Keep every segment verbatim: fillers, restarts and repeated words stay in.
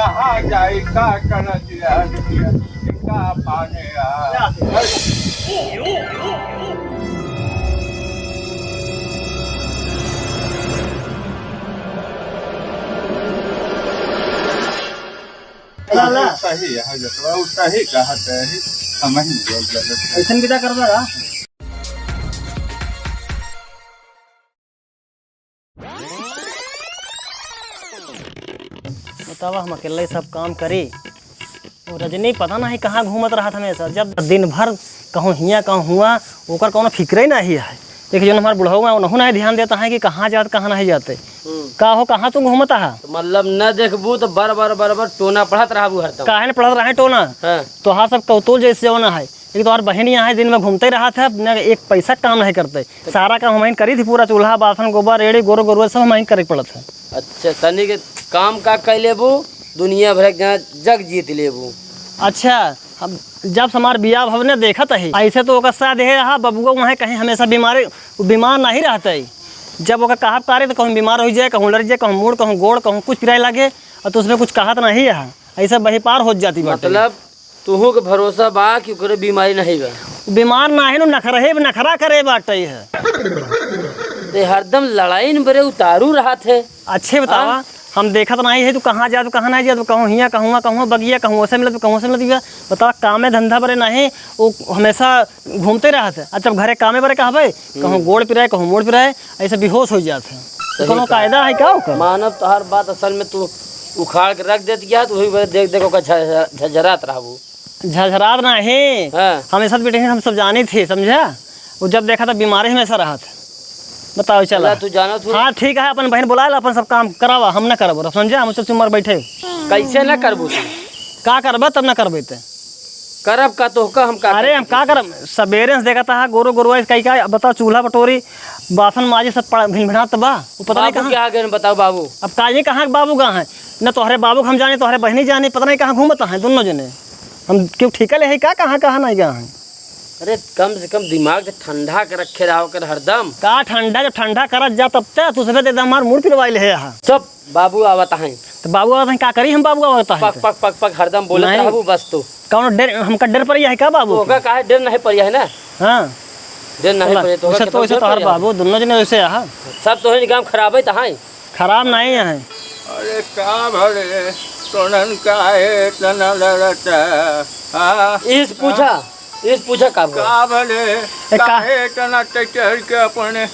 कहाँ जाई, का करत यार, का पाने यार। ला, ला। सही है, जतवा उ सही कहत है, हम ही बोल गलत है। ऐसन विदा कर देगा। बतावा, हम अकेले ही सब काम करी। वो रजनी पता नहीं कहाँ घूमत रहत हमेशा, जब दिन भर कहूँ हियाँ कहूँ हुआँ, ओकर कौनो फिक्रे ही नहीं है। देखिए, जो हमार बुढ़ऊ है, उनहू नहीं ध्यान देता है कि कहाँ जात, कहाँ नहीं जाते। हम्म। का हो, कहाँ तू घूमत है? तो मतलब न देखबू तो बर बर बर बर टोना पढ़त रहबू हरदम। काहे न पढ़त रहे टोना? हाँ। तोहार सब कौतूल जैसे जौन है, एक तो और बहिन यहाँ है, दिन में घूमते रहत है, न एक पैसा काम नहीं करते। सारा काम हमहिन करी थी, पूरा चूल्हा, बासन, गोबर, रेड़ी, गोरू, गोरुआ सब हमहिन करे के पड़त है। अच्छा, तनी के काम का कइ लेबू, दुनिया भर के जहाँ जग जीत लेबू। अच्छा, हम जब से हमार बियाह भवने देखत है, ऐसे तो ओकर साथ है, हाँ, बबुआ वहाँ कहीं हमेशा बीमारी, बीमार नहीं रहते। जब ओकर कहब करे तो कहूँ बीमार हो जाए, कहूँ लड़ जाए, कहूँ मूड़, कहूँ गोड़, कहूँ कुछ पिराए लगे, और तो उसमें कुछ कहत नहीं है, ऐसे बही पार हो जाती बाटे। मतलब तुहू के भरोसा बा कि ओकरे बीमारी नहीं बा? बीमार नाही नु, नखरहे, नखरा करे बाटे है। ते हरदम लड़ाई न बरे उतारू रहत है। अच्छे बतावा, हाँ? हम देखत नाही है तू कहाँ जात, कहाँ नाही जात, कहूँ हियाँ, कहूँ, कहूँ बगिया, कहूँ ओसे मिलत, कहूँ ओसे मिलत बा। बतावा, कामे धंधा बरे नाही, वो हमेशा घूमते रहत है। अच्छा, घरे कामे बरे कहबे, कहूँ हम्म। गोड़ पिराए, कहूँ मोड़ पिराए, ऐसे बेहोश हो जात है। सही कहा। कायदा है का ओकर? मानव तोहार बात असल में तू उखाड़ के रख देत गया, तो वही वजह देख, देख ओकर झ-, झ-, झरझरात रहबू। झरझरात नाही। हाँ। हम ऐसा बेटे हम सब जानी थे, समझा? वो जब देखा था बीमारी हमेशा रहत। बताओ, चला। चला, तू जाना तू। हाँ, ठीक है, अपन बहन बुला ला, अपन सब काम करावा, हम ना करब, समझा? हम सब चुम्मर बैठे। कैसे ना करबू तू? का करबा तब ना करबे ते? करब का तोहका हम का अरे, कर हम का सकी? करब? सबेरे से देखा था, गोरू गोरुआ कई का, बताओ, चूल्हा बटोरी, बासन माजी, सब पड़ा, भिनभिनात बा। वो पता नहीं बाबू कहाँ। क्या गए, बताओ बाबू। अब का ये कहाँ के बाबू कहाँ है? न तोहरे बाबू के हम जाने, तोहरे बहनी जाने, पता नहीं कहाँ घूमत हैं दोनों जने। हम क्यों ठीका ले है का, कहाँ, कहाँ नहीं गए हैं? अरे, कम से कम दिमाग के ठंडा के रखे रहो कर हरदम। का ठंडा, जब ठंडा करत जा तब ते, तू सफेद एकदम हमार मूड़ पिरवाइल है यहाँ। चुप। बाबू आवत हैं। तो बाबू आवत हैं, का करी हम, बाबू आवत हैं पक, तो? पक, पक, पक, हरदम बोलत नहीं। रहबू बस तू। कौनो डर, हमका डर पड़ी है का बाबू तो के? ओका काहे डर नहीं पड़ी है ना? हाँ। डर नहीं चला, पड़े तो वैसे ओका तो, वैसे कितना तोहर डर है? बाबू, दोनों जने वैसे आहा। सब तोहरे काम खराब है तो हैं। खराब नहीं है। अरे का भले, तोनन काहे तना लड़त है? हाँ? इस पूछा। इस पूछा का बोला? का भले, ए, का काहे इतना टचर के अपने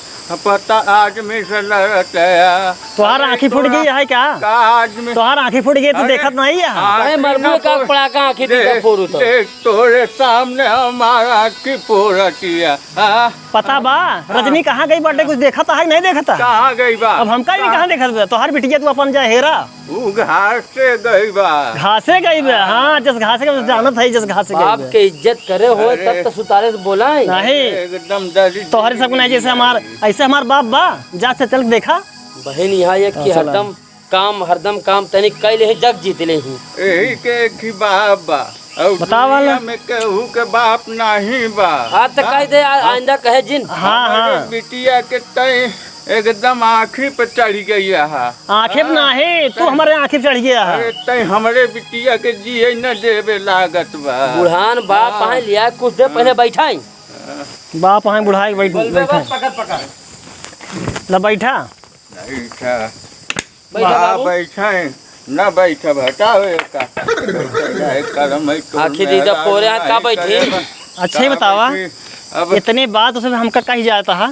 पता आदमी से लड़त है? तोहार अरे आँखी फूट तोरा गई है का? का आदमी? तोहार आँखी फूट गई तो अरे, देखत नहीं है? आँखी अरे मरबू ना का फोड़। पड़ा का आँखी देख, दिखा फोड़ू तो। देख, तोरे सामने हमार आँखी फोड़त है। हाँ? पता बा, हाँ। रजनी कहाँ गई बाटे, कुछ देखत है कि नहीं देखत है? कहाँ गई बा? अब हमका भी हाँ। कहाँ देखत बा? तोहार बिटिया तू अपन जा हेरा। ऊ घासे गई बा। घासे गई बा, हाँ, जस घासे गई बा, जानत है, जस घासे गई बाप बा। के इज्जत करे होए, अरे। तब तो सुतारे से बोलाए। नहीं। एकदम दलित तोहरे सबको नहीं, जैसे हमार, ऐसे हमार बाप बा, जा से चल के देखा। बहिन यहाँ एक हाँ, कि चला। हरदम काम, हरदम काम, तनी कई ले जग जीत ले ही। यही के एक ही बाप बा। और बतावा ना। दुनिया में केहू के बाप नहीं बा। हाँ, तो हाँ? कह दे, आ-, हाँ? आइंदा कहे जिन। हाँ, हमारे हाँ। बिटिया के तय एकदम आँखी पे चढ़ गई है। आँखी पे हाँ? नहीं, तू तय हमारे आँखी पे चढ़ गया है। अरे, तय हमरे बिटिया के जिए न देवे लागत बा। बुढ़ान बाप हाँ। आए लिया, कुछ देर पहले हाँ। बैठा ही। बाप आए बुढ़ाए बैठ, बोल बे बैठा। बस, पकड़, पकड़। ला बैठा। बैठा। बैठा हाँ, बाबू। बैठा है। ना बैठा, हटाओ ये का। बैठा है, करम है, तोर आखिर में दीदा हराम पोरे हाथ नहीं का बैठी? करे बा। अच्छा, ही का बतावा, बैठी? अब इतने बात उसमें हमका कही जाता है,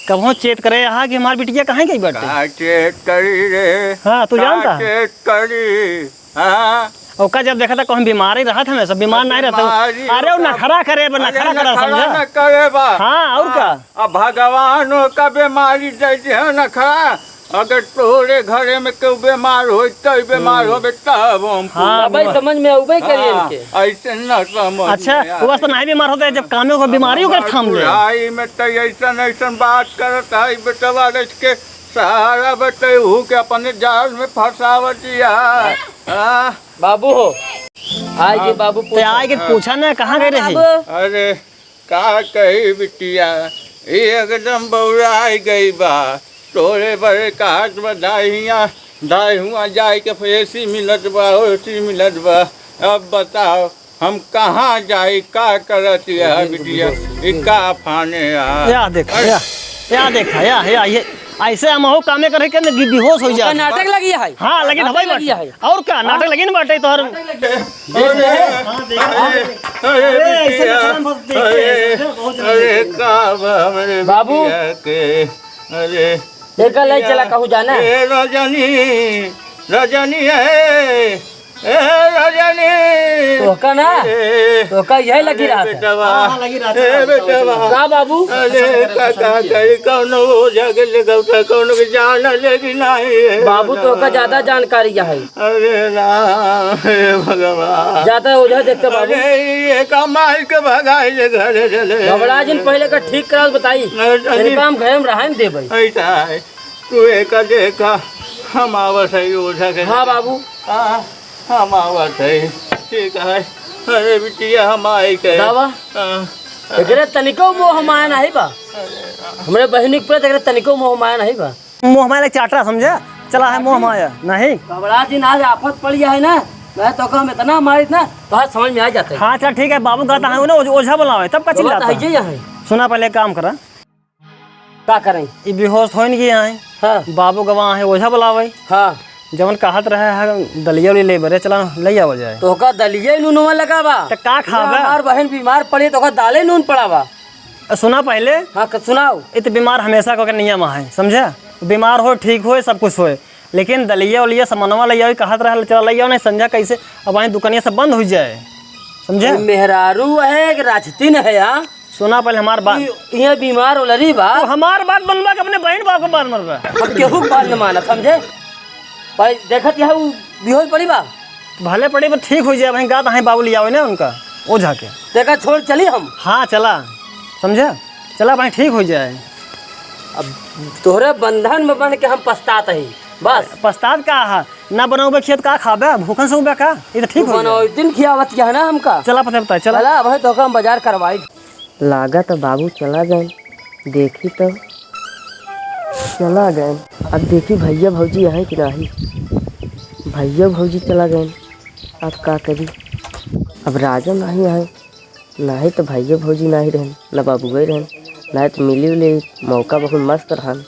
कबहुँ चेत करे यहाँ कि हमार बिटिया कहाँ गई बाटे? का चेत करी रे? हाँ, तू का जानता है? चेत करी? हाँ? ओका जब देखा था, कहूँ बीमार ही रहत हमें, सब बीमार नहीं रहता। बीमारी अरे, वो होता। नखरा करे बा, अरे, नखरा करा, नखरा समझा? न करे बा। हाँ, और हाँ, का? अब भगवान ओका बीमारी दे दे, नखरा। अगर तोरे घरे में केहू बीमार होई, तो ही बीमार हम्म। होबे, तब हम हाँ, पूरा अबे वो समझ में अउबे करी हाँ, इनके। ऐसे न समझ अच्छा, में वो बस तो आए। नहीं बीमार होते, जब कामे को बीमारी ओकर हमार थाम ले। बुढ़ाई में तो ऐसन, ऐसन बात करत है, बेटवा रच के सहारा बटे, हु के अपने जाल में फंसावत या। हाँ। बाबू हो, आए के हाँ। बाबू ते पूछा। आए के हाँ। पूछा ना, कहाँ गए रही? बाबू। अरे, का कही बिटिया, ई एकदम बौराई गई बा। तोरे बड़े कहत बधाइया, दाई हुआ जाए के फिर एसी मिलत बा, ओसी मिलत बा। अब बताओ, हम कहाँ जाई, का करत यह बिटिया, ई का फाने यार? या देखा, या, या देखा, या, या, ये ऐसे हमहू कामे करे के न, बेहोश हो ओकर जात। नाटक लगी है। हाँ, लेकिन नाटक हवाई लगी बाटे। है। और का, नाटक लगी न बाटे तोहर। अरे, अरे, अरे, अरे, ऐसे बिटिया, नुकसान बहुत देखते हैं, अरे, समझे? बहुत जल्दी अरे, देखते हैं। का बा हमरे बाबू। बिटिया के? अरे, एका ले चला कहूँ जाना। ए रजनी, रजनी, ए, ए रजनी। तोहका ना, ए, तोहका यही लगी अरे रहा था। बेटवा, हाँ, हाँ, लगी रहा था। ए बेटवा। का बाबू? अरे का, का करी, कौनो ओझा के ले गौता, कौनो के जान ले कि नहीं है बाबू, तोहका ज्यादा जानकारी है। अरे राम, हे भगवान। जाता है ओझा देखता बाबू। अरे, ये का मार के भगाई ले घरे चले। घबरा जिन, पहले का ठीक करा बताई। अरे, अरे। इनका हम घरे में रहा नहीं देबै। ऐसा है, तू एका देखा, हम आवत है ओझा के। हाँ बाबू। हाँ, हम आवत है। ठीक है। अरे बिटिया, हम आई के। बाबा, हाँ। एकरे तनिको मोह माया नहीं बा। हमरे बहिनी के प्रति एकरे तनिको मोह माया नहीं बा। मोह माया ले चाटरा समझे, चला है मोह माया, नहीं। घबरा जिन, आज आफत पड़ गया है ना, मैं तो हम इतना मारित ना, तो आज समझ में आ जाता है। हाँ, चल ठीक है, बाबू कहता है ना, ओझ-, ओझा बुलावे, तब का बाबा चिल्लाता तो है? है ही है। सुना, पहले काम करा। का करें? ई बेहोश होइन गया है। हाँ। बाबू गवाह है, ओझा बुलावे। हाँ। जवन कहत रहे है, दलिया उलिया ले बरे, चला, ले आवा जाए। तो का दलिया नूनवा लगा बा? तो का खाबा? हमार बहन बीमार पड़ी, तो का दाले नून पड़ा बा? सुना पहले। हाँ, क-, सुनाओ। इ त बीमार हमेशा क नियम है, समझा? बीमार हो, ठीक होए, सब कुछ होए, लेकिन दलिया उलिया समनवा लइ आवे, कहत रहल, "चला लइ आओ, नहीं संझा कैसे अब वहीं दुकनिया सब बंद होइ जाए।" समझा? अरे मेहरारू है कि राजतीन है, हाँ? सुना पहले हमार बात। इ-, ये बीमार उलरी बा। तू हमार बात मनबा कि अपने बहन बाप के बात मनबा? हम केहू के बात न मानब, समझे? भाई, देखत यह उ बेहोश पड़ी बा। भले पड़ी, पर ठीक होइ जाए, वहीं गात हैं बाबू लियावे ना उनका, ओझा के। तेका छोड़ चली हम। हाँ, चला, समझा? चला, वहीं ठीक होइ जाए। अब तोहरे बंधन में बन के हम पछतात ही, बस। पछतात का है? ना बनौबे खेत का खाबे? भूखन से उबे का? ये तो ठीक तू होइ जाए। बनौतिन खियावत क्या है ना हमका? चला, पता, पता, चला। चला, अब है तो हम बाजार करवाई। लागत बाबू चला गए, देखी तो चला गए। अब देखी भैया भौजी अहैं कि नाहीं, भैया भौजी चला गए। अब का करी, अब राजा नाहीं अहैं, नाहीं तो भैया भौजी नाहीं रहन, न बाबुए रहन, नाहीं तो मिली उली मौका बहुत मस्त रहन।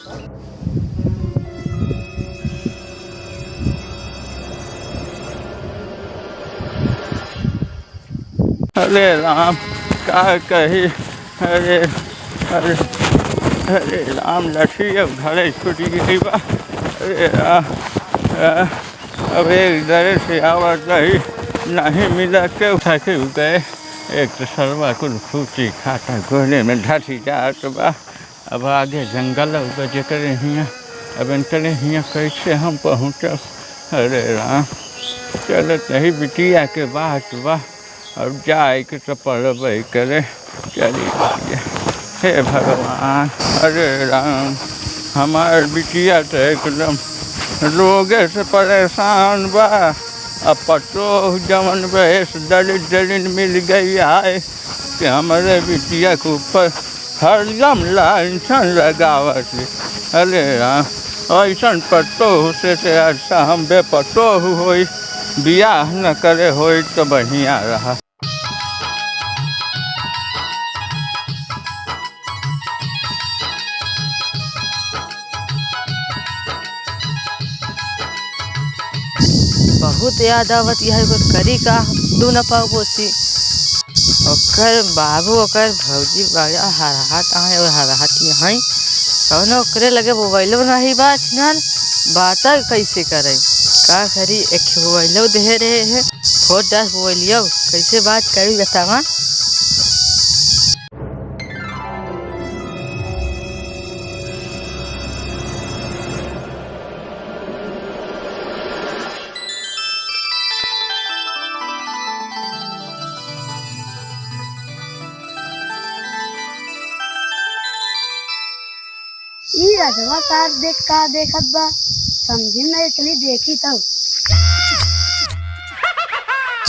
अरे राम, का कही? अरे, अरे, अरे राम, लठी अब घरे छूट गई बा। अरे राम, आ, अब एक दरे से आवत रही, नहीं मिला के उठा के गए। एक तो सरवा कुल खूची खाता, गोहने में ढाठी जात बा। अब आगे जंगल बा जेकरे हियाँ, अब इनकरे हियाँ कैसे हम पहुँचब? अरे राम, चलत यही बिटिया के बात बा, अब जाए के तो पड़बे करे। चली बिटिया, हे भगवान, अरे राम, हमार बिटिया तो एकदम रोगे से परेशान बा। अब पतोह जवन बेस दलित दलिन मिल गई आए कि हमरे बिटिया के ऊपर हरदम लांछन लगावत है। अरे राम, ऐसन पतोह से, से अच्छा हम बेपतोह होई, बियाह न करे होई तो बढ़िया रहा। बहुत याद आवत यह, ओकर करी का, दू न पाव पोसी। ओकर बाबू, ओकर भौजी बड़ा हरहत आए और हरहत यहाँ। कौनो ओकरे लगे मोबाइलो नहीं बा छिनार, बात कैसे करे? का करी, एक मोबाइलो दे रहे हैं, फोर दस मोबाइलियो, कैसे बात करी बतावा? ई रजवा का देख, का देखत बा, समझी में नहीं, चली देखी तब।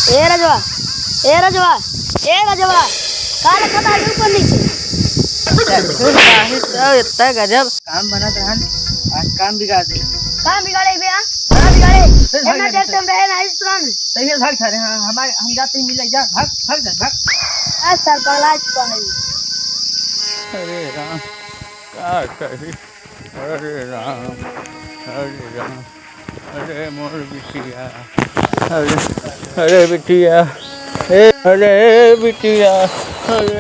ए रजवा, ए रजवा, ए रजवा, का देखत है ऊपर नीचे? तू काहे तो इतना गजब काम बनत रहन, आज काम बिगाड़ दे। काम बिगाड़े बे आ? ए, भाग इतना जा, देर से हम रहे नहीं तुरंत। सही है, भाग सारे। हाँ, हमारे, हम जाते ही मिल जा। भाग, भाग जा, भाग। आ, सर, पगला चुका है। अरे राम, का करी? अरे राम, अरे राम, अरे मोर बिटिया, अरे, अरे बिटिया, ए, अरे बिटिया, अरे,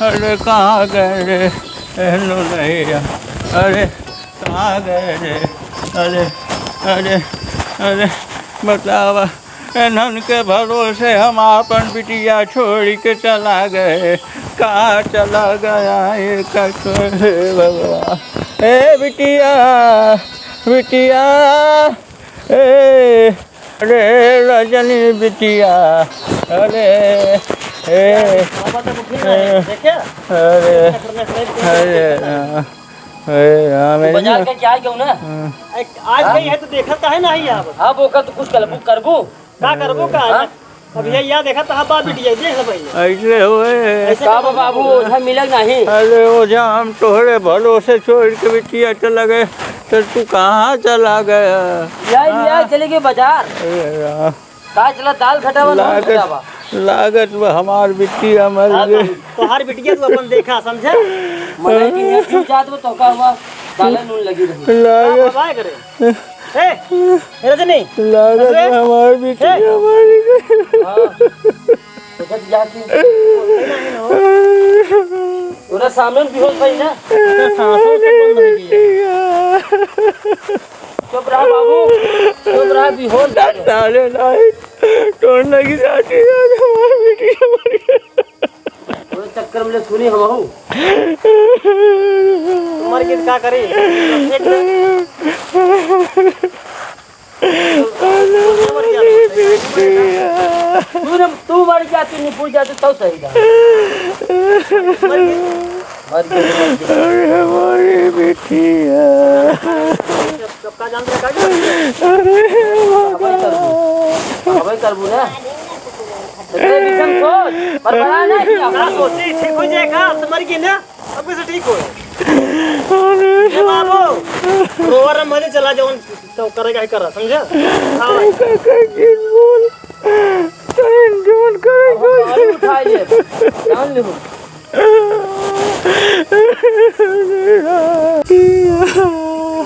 अरे कहाँ गए रे? एहनो नहीं है। अरे कहाँ गए रे? अरे, अरे, अरे, बतावा, इन्हन के भरोसे हम आपन बिटिया छोड़ के चला गए। कहाँ चला गया ये ककर, हे भगवान? ए बिटिया, बिटिया, ए, अरे रजनी बिटिया, अरे, ए, ए, अरे, अरे, हाँ। ए, हाँ, तू मेरे बाजार ना। के क्या आई कहूँ ना? हाँ। आज गई है तो देखत काहे ना आई यहाँ पर? अब ओकर तो कुछ करबू, करबू? का करबू का? हाँ? अब ये या देखा तो बाप बिटिया देख ले पहले। ऐसे होए। ऐसे का करबू? बाबू, यहाँ मिलक नहीं। अरे ओझा, हम तोहरे भरोसे छोड़ के बिटिया चला गए, तो तू कहाँ चला गया? या, या हाँ? चले गए बाजार। अरे यार। का चला दाल खटावा, नून लागत, खटावा। लागत बा हमार बिटिया मर हाँ, गई। तो तोहार बिटिया तू अपन देखा, समझा? मने कि ये तू जात में तो का हुआ, दाल नून लगी रही। लागत। का बाबा करे? ए, ए रजनी। लागत अरे। बा हमार बिटिया ए। मर गई। हाँ। सोचत जा कि तोरा सामने में बेहोश भई ना। तो सांसों से बंद हो गई है। चुप रहा बाबू, चुप रहा, बेहोश। साले लाइट तोड़ लगी जाती है, हमार बेटी मर गई। ओए चक्कर में ले सुनी हमहू। मर गई तो का करी? तू न, तू मर जा, तू निपुर जा, तू तब सही रहा। मर गई, मर गई। अरे हमारी बिटिया। सबका जान से काट। अरे हमारी। अबे करबू ना। तो तेरे बीच में सोच, पर बड़ा ना किया। ना सोची, ठीक हो जाएगा, अब तो मर गई ना, अब कैसे ठीक हो? अरे ए बाबू, रोवर मत चला, जौन तो करेगा ही करा, समझा? हाँ। काका जी बोल, कहीं जौन करे अब हम बाहर उठा ले, जान ले।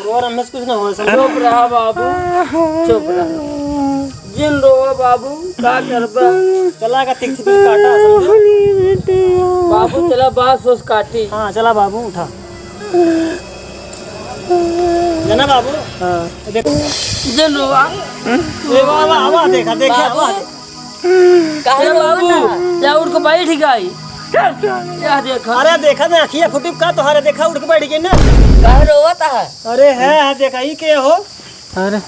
और हमें से कुछ ना हो, समझो। चुप रहा बाबू, चुप रहा। जिन रोवा बाबू, का करबा? चला का तिक तिक काटा, समझो। बाबू, चला बास ओस काटी। हाँ, चला बाबू, उठा। जना बाबू। हाँ। देख। जिन रोवा। ए, वाह, वाह, वाह, देखा, देखा, बाबू। वाह। काहे ए बाबू, रोवत है? या उठ के बैठ गई। चल, चल। या देखा। अरे देखा ना, अखिया फुटी का तोहरे, देखा उठ के बैठ गई ना। काहे रोवत है? अरे है, है, देखा, ई के हो? अरे,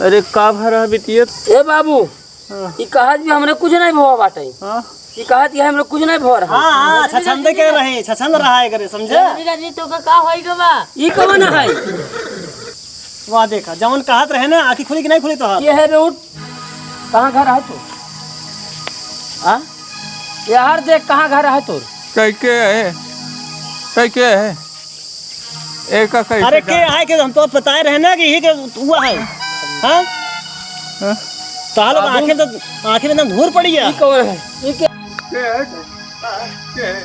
अरे का भरा बिटिया? ए बाबू, हाँ। ई कहत भी हमरे कुछ नहीं भवा बाटे। हाँ। ई कहत कि हमरे कुछ नहीं भवा रहा। हाँ, हाँ, छछंदे के रहे, छछंद रहा है करे, समझे? रजनी, रजनी, तो का, का होई गवा? ई कवन है? वाह देखा, जवन कहत रहे ना, आँखी खुली कि नहीं खुली तोहार? ये है बे उठ। कहाँ घर है तोर? आ? यार देख, कहाँ घर है तोर? कह के है? कह के है? ए, का कह अरे के के है? है कि हम तो बताए रहे ना कि ये के हुआ है। हाँ? हाँ? तालो बाबू। आँखें तो, आँखें में एकदम धूर पड़ी है। ई कौन है? ई के? के है? के है?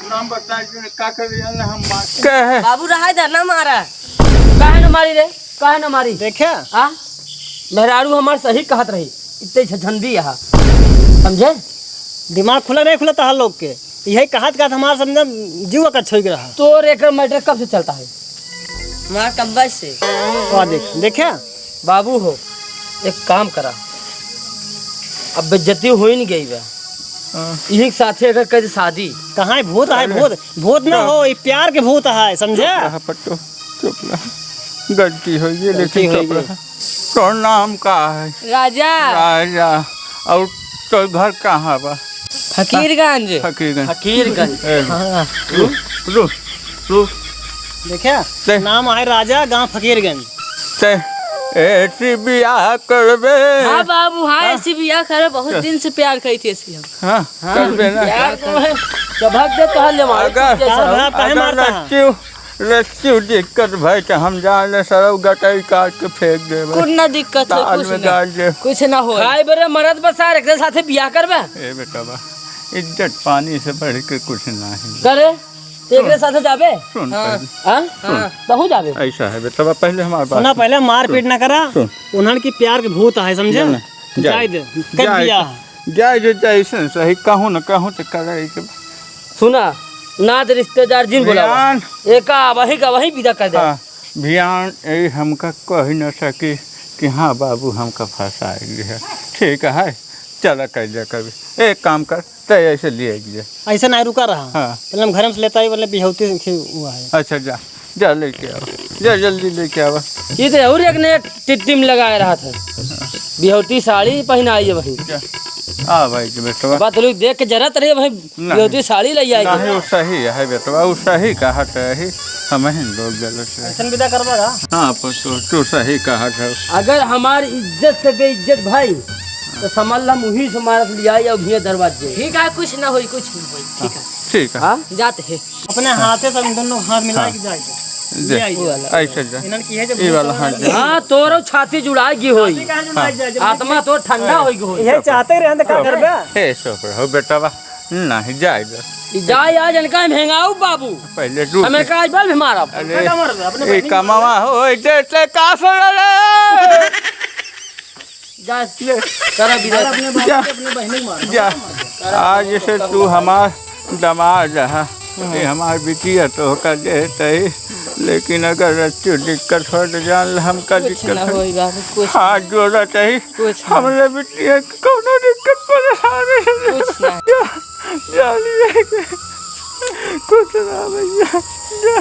नाम बताए जो का कर रही है ना हम बात। के है? बाबू रहा दे ना मारा। काहे न मारी रे? काहे न मारी? देखे? आ? मेहरारू हमार सही कहत रही, इतने झझंदी यहाँ, समझे? दिमाग खुला नहीं खुला तहार लोग के, यही कहत कहत हमार समझे जीव का छोइक रहा। तोर एकर मैटर कब से चलता है? हमार कब्बे से। वाह देख, देखे? बाबू हो, एक काम करा, अब बेइज्जती हो ही नहीं गई बा। हाँ। यही के साथे अगर कह दे शादी। कहाँ है भूत है, अरे। भूत, भूत ना हो, ये प्यार के भूत है, समझे? चुप रहा पट्टू, चुप रहा। गलती हो गई, गलती लेकिन हो चुप गई। रहा। तोर नाम का है? राजा। राजा। और तोर घर कहाँ बा? फकीरगंज। फकीरगंज। फकीरगंज। ए, हाँ। रुक, रुक, रुक। देखे? ते नाम है राजा, गांव फकीरगंज। ते ऐसी बियाह करबे? हाँ बाबू, हाँ, हाँ? ऐसी बियाह करबे, बहुत चल। दिन से प्यार करी थी ऐसी हम। हाँ, हाँ, करबे ना। प्यार को है। जब हक दे तो हल ले मारे, अगर, तू कैसा हो? हाँ, काहे अगर मारता है? लड़की रच्चू दिक्कत भई त हम जान ले सरऊ गटई काट के फेंक देबे। कुछ ना दिक्कत होई, ताल कुछ में ना। गाड़ दे। कुछ ना होई। खाए बरे मरद बा सार, एकरे साथे बियाह करबे? ए बेटा बा, इज्जत पानी से बढ़ के कुछ नाही। करे? तो एकरे साथे जाबे? सुन हाँ। पहले। हाँ? सुन। हाँ। तहूँ जाबे? ऐसा है बेटा बा, पहले हमार बात सुना, सुन। पहले मारपीट सुन। ना करा। सुन। उन्हन की प्यार के भूत है, समझे? जाने। जाए दे, कर जाए दिया। दे, जाए दे, जैसन सही, कहूँ न कहूँ तो करे के। सुना, नात रिश्तेदार जिन बुलावा। ध्यान। एका वही का वही विदा कर दे। हाँ, भियान ए हमका कही न सकी कि हाँ बाबू हमका फंसाई है। ठीक है, चला कर दे कभी। एक काम कर, तै ऐसे ले आइए। ऐसे ना रुका रहा। हाँ। पहले हम घर में से लेता ही, बोले बिहौती से हुआ है। अच्छा, जा, जा लेके आवा, जा जल्दी लेके आवा। ये तो और एक ने टिट्टिम लगाए रहा था, बिहौती साड़ी पहनाई है भाई। जा, आ भाई के बेटवा। बात लोग देख के जरत रही है भाई, नहीं। बिहौती साड़ी ले आई नहीं, तो। वो सही है बेटवा, वो सही कहा तो है, हम ही लोग गलत है। ऐसन विदा करवा रहा। हाँ, पर तू, तू सही कहा था। अगर हमारी इज्जत से बेइज्जत भाई, तो समझ ला, मुही से मारत लिया या उहिया दरवाजे। ठीक है, कुछ ना होई, कुछ ना होई। ठीक है। ठीक है। हाँ? जाते हैं। अपने हाथे से हम दोनों हाथ मिला हाँ। के जाए दे। दे। ले आई वो दे। वाला। ऐसे जा। इन्हन की है जब ये वाला हाथ दे। हाँ, तोरो छाती जुड़ाई गई होई। छाती कहाँ जुड़ाई हाँ। जाए, जब आत्मा तो ठंडा हाँ। होई गई होई। ये चाहते रहे तो का करबे? हे सो हो बेटा बा। नहीं, जाए दे। ई जाए आज इनका हम हेंगाऊ बाबू। पहले रुक। हमें का आज बल भी मारब। अरे, का मारबे? अपने ये बहिनी कमावा हो, जे ते का सो रे? जा, ले। करा विदा। अपने बाप जा। के, अपने बहिनी मार। जा। आज से तू हमार दामाद है। हाँ। ये हमार बिटिया तो का देते ही। लेकिन अगर अच्छी दिक्कत हो तो जान ले हमका कुछ दिक्कत ना हो। होई बाबू, कुछ हाथ ना। जोड़ा चाही। कुछ ना। हमरे बिटिया के कौनो दिक्कत परेशानी नहीं। कुछ ना। जा, जा लिए के। कुछ ना भैया, जा।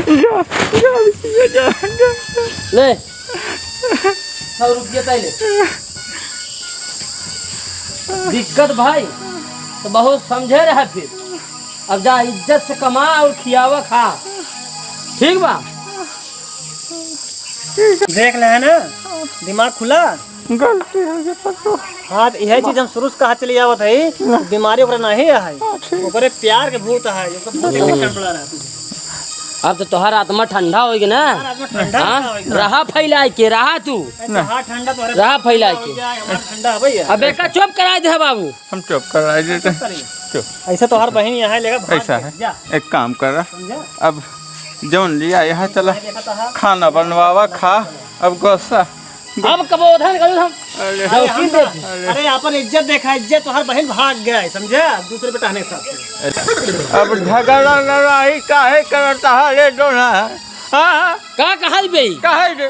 जा, जा, जा, जा, जा। ले। सौ रुपया ताई ले। दिक्कत भाई, तो बहुत समझे रहे फिर। अब जा, इज्जत से कमा और खियावा खा। ठीक बा? देख ले है ना, दिमाग खुला। गलती हो गई, पतो। हाँ, तो यही चीज हम शुरू से कहा चली आवत है, ना। बीमारी ओकरे नहीं है, हाँ, ठीक। ओकरे प्यार के भूत है, ओकर भूत के चक्कर पड़ा रहा तू। अब तो तोहार आत्मा ठंडा होई ना। हमार आत्मा ठंडा हाँ? होई। रहा फैलाए के, रहा तू। अरे, ना। तोहार ठंडा, तोहरे रहा फैलाए ठंडा के। हो जाए, हमार ठंडा हो भैया। अब एका चुप कराए दे बाबू। हम चुप कराए देते। चुप करिए। चुप। ऐसे तोहार बहिन यहाँ लेकर भाग ऐसा गई। है। जा। एक काम कर, समझा? अब जौन लिया यहाँ चला, देखा तो हाँ। खाना बनवावा, खा, अब गोसा। अब कबो उधर करूँ हम। अरे। अरे, हम दौकी ना, दे। अरे, अपन इज्जत देखा, इज्जत, तोहार बहिन भाग गया है, समझा? दूसरे पे टहने के साथ। अब झगड़ा लड़ाई काहे करता है रे दोना? हाँ? का कहल बे? काहे रे?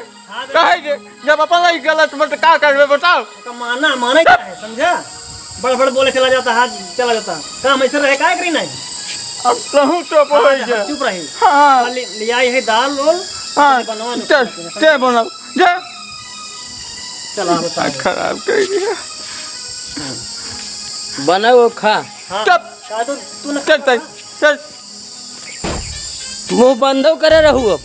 काहे रे? जब अपन ही गलत मत का करबे बताओ? तो माना, माने का है, समझा? बड़ बड़ बोले चला जाता है, चला जाता। काम ऐसे रहे, काहे करी नहीं? अब कहूँ तो बोल हाँ, जा। चुप रही। हाँ। ले, ले आई है दाल रोल, हाँ, बनवा लो। चल, ते बनाओ। जा। चला बता। आ, खराब कर दिया। बनाओ, खा। हाँ। चुप। का तो तू न चल, चल, चल। मुँह बंदो करे रहू अब।